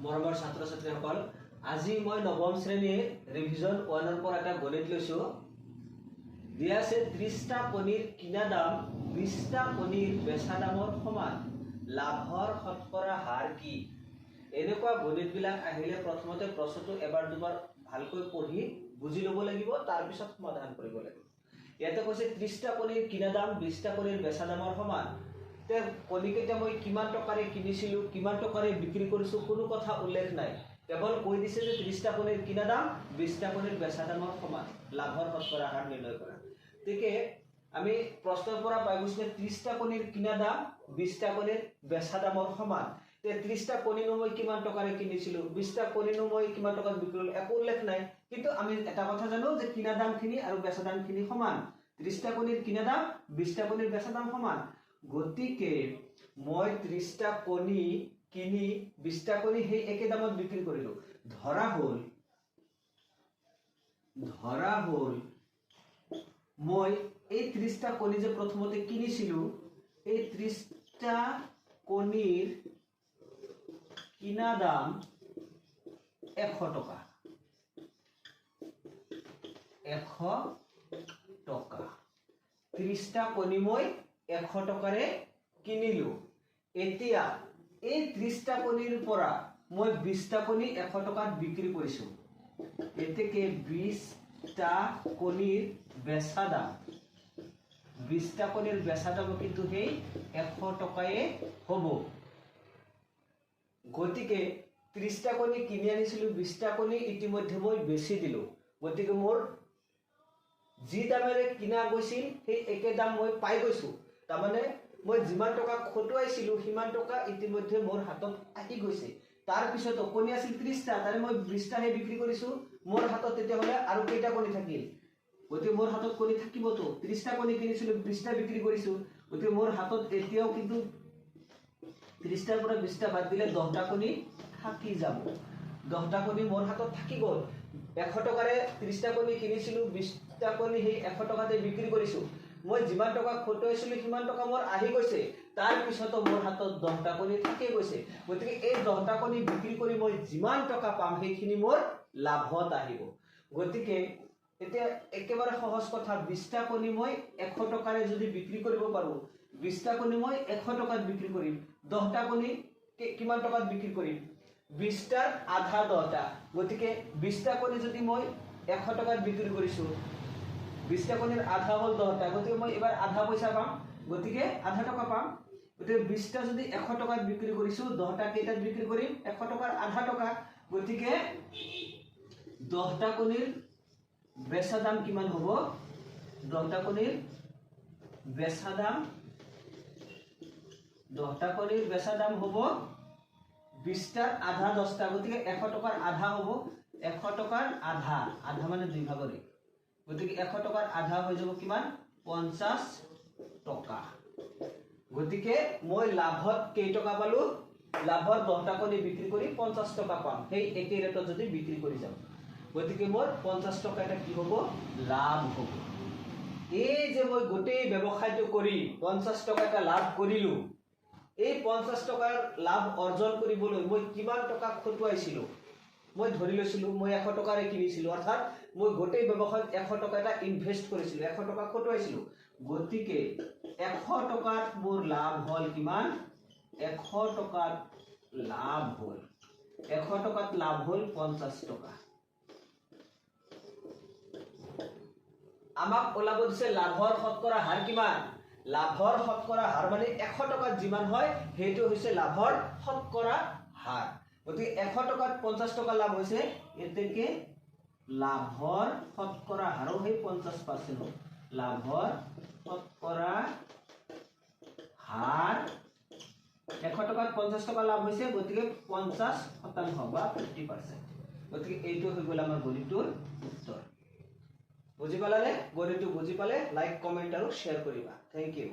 মৰমৰ ছাত্ৰ ছাত্ৰীসকল, আজি মই নৱম শ্ৰেণীৰ ৰিভিজন ওৱানৰ পৰা এটা গণিত লৈছোঁ। দিয়া আছে, 30টা কণীৰ কিনা দাম 20টা কণীৰ বেচা দামৰ সমান, লাভৰ শতকৰা হাৰ কি? এনেকুৱা গণিতবিলাক আহিলে প্ৰথমতে প্ৰশ্নটো এবাৰ দুবাৰ ভালকৈ পঢ়ি বুজি ল'ব লাগিব, তাৰপিছত সমাধান কৰিব লাগিব। ইয়াতে কৈছে 30টা কণীৰ কিনা দাম 20টা কণীৰ বেচা দামৰ সমান। তে কণীকেইটা মই কিমান টকাৰে কিনিছিলোঁ, কিমান টকাৰে বিক্ৰী কৰিছোঁ, কোনো কথা উল্লেখ নাই। কেৱল কৈ দিছে যে 30টা কণীৰ কিনা দাম 20টা কণীৰ বেচা দামৰ সমান, লাভৰ শতকৰা হাৰ নিৰ্ণয় কৰা। গতিকে আমি প্ৰশ্নৰ পৰা পাই গৈছোঁ যে 30টা কণীৰ কিনা দাম 20টা কণীৰ বেচা দামৰ সমান। তে 30টা কণীনো মই কিমান টকাৰে কিনিছিলোঁ, 20টা কণীনো মই কিমান টকাত বিক্ৰী কৰিলোঁ, একো উল্লেখ নাই। কিন্তু আমি এটা কথা জানো যে কিনা দামখিনি আৰু বেচা দামখিনি সমান। 30টা কণীৰ কিনা দাম 20টা কণীৰ বেচা দাম সমান। গতিকে মই 30টা কণী কিনি 20টা কণী সেই একে দামত বিক্ৰী কৰিলোঁ। ধৰা হ'ল মই এই 30টা কণী যে প্ৰথমতে কিনিছিলোঁ, এই 30টা কণীৰ কিনা দাম 100 টকা, 100 টকা। 30টা কণী মই 100 টকাৰে কিনিলোঁ। এতিয়া এই 30টা কণীৰ পৰা মই 20টা কণী 100 টকাত বিক্ৰী কৰিছোঁ। এতেকে 20টা কণীৰ বেচা দাম, 20টা কণীৰ বেচা দাম কিন্তু সেই 100 টকায়ে হ'ব। গতিকে 30টা কণী কিনি আনিছিলোঁ, 20টা কণী ইতিমধ্যে মই বেচি দিলোঁ। গতিকে মোৰ যি দামেৰে কিনা গৈছিল, সেই একে দাম মই পাই গৈছোঁ। তাৰমানে মই যিমান টকা খটুৱাইছিলোঁ, সিমান টকা ইতিমধ্যে মোৰ হাতত আহি গৈছে। তাৰপিছতো কণী আছিল 30টা, তাৰে মই 20টাহে বিক্ৰী কৰিছোঁ। মোৰ হাতত তেতিয়াহ'লে আৰু কেইটা কণী থাকিল? গতিকে মোৰ হাতত কণী থাকিবতো। 30টা কণী কিনিছিলোঁ, 20টা বিক্ৰী কৰিছোঁ। গতিকে মোৰ হাতত এতিয়াও কিন্তু 30টাৰ পৰা 20টা বাদ দিলে 10টা কণী থাকি যাব। 10টা কণী মোৰ হাতত থাকি গ'ল। 100 টকাৰে 30টা কণী কিনিছিলোঁ, 20টা কণী সেই 100 টকাতে বিক্ৰী কৰিছোঁ। মই যিমান টকা খটুৱাইছিলোঁ, সিমান টকা মোৰ আহি গৈছে। তাৰপিছতো মোৰ হাতত 10টা কণী থাকি গৈছে। গতিকে এই 10টা কণী বিক্ৰী কৰি মই যিমান টকা পাম, সেইখিনি মোৰ লাভত আহিব। গতিকে এতিয়া একেবাৰে সহজ কথা, 20টা কণী মই 100 টকাৰে যদি বিক্ৰী কৰিব পাৰোঁ, 20টা কণী মই 100 টকাত বিক্ৰী কৰিম, 10টা কণী কিমান টকাত বিক্ৰী কৰিম? 20টাৰ আধা 10টা। গতিকে 20টা কণী যদি মই 100 টকাত বিক্ৰী কৰিছোঁ, 20টা কণীৰ আধা হ'ল 10টা। গতিকে মই এইবাৰ আধা পইচা পাম, গতিকে আধা টকা পাম। গতিকে 20টা যদি 100 টকাত বিক্ৰী কৰিছোঁ, 10টা কেইটাত বিক্ৰী কৰিম? 100 টকাৰ আধা টকা। গতিকে 10টা কণীৰ বেচা দাম কিমান হ'ব? 10টা কণীৰ বেচা দাম, 10টা কণীৰ বেচা দাম হ'ব 20টাৰ আধা 10টা। গতিকে 100 টকাৰ আধা হ'ব। 100 টকাৰ আধা, আধা মানে দুই ভাগৰ এক। গতিকে 100 টকাৰ আধা হৈ যাব কিমান? 50 টকা। গতিকে মই লাভত কেইটকা পালো? লাভত 10টা কণী বিক্ৰী কৰি 50 টকা পাম, সেই একে ৰেটত যদি বিক্ৰী কৰি যাওঁ। গতিকে মোৰ 50 টকা এটা কি হ'ব? লাভ হ'ব। এই যে মই গোটেই ব্যৱসায়টো কৰি 50 টকা এটা লাভ কৰিলো, এই 50 টকাৰ লাভ অৰ্জন কৰিবলৈ মই কিমান টকা খটুৱাইছিলোঁ? মই ধৰি লৈছিলোঁ মই 100 টকাৰে কিনিছিলোঁ, অৰ্থাৎ মই গোটেই ব্যৱসায়ত 100 টকা এটা ইনভেষ্ট কৰিছিলোঁ, 100 টকা খটুৱাইছিলোঁ। গতিকে 100 টকাত মোৰ লাভ হ'ল কিমান? 100 টকাত লাভ হ'ল, 100 টকাত লাভ হ'ল 50 টকা। আমাক ওলাব দিছে লাভৰ শতকৰা হাৰ কিমান। লাভৰ শতকৰা হাৰ মানে 100 টকাত যিমান হয়, সেইটো হৈছে লাভৰ শতকৰা হাৰ। গতিকে 100 টকাত 50 টকা লাভ হৈছে, এতেকে লাভৰ শতকৰা হাৰো সেই 50% হ'ব। লাভৰ শতকৰা হাৰ, 100 টকাত 50 টকা লাভ হৈছে, গতিকে 50% বা 50%। গতিকে এইটো হৈ গ'ল আমাৰ গণিতটোৰ উত্তৰ। বুজি পালানে? গণিতটো বুজি পালে লাইক, কমেণ্ট আৰু শ্বেয়াৰ কৰিবা। Thank U.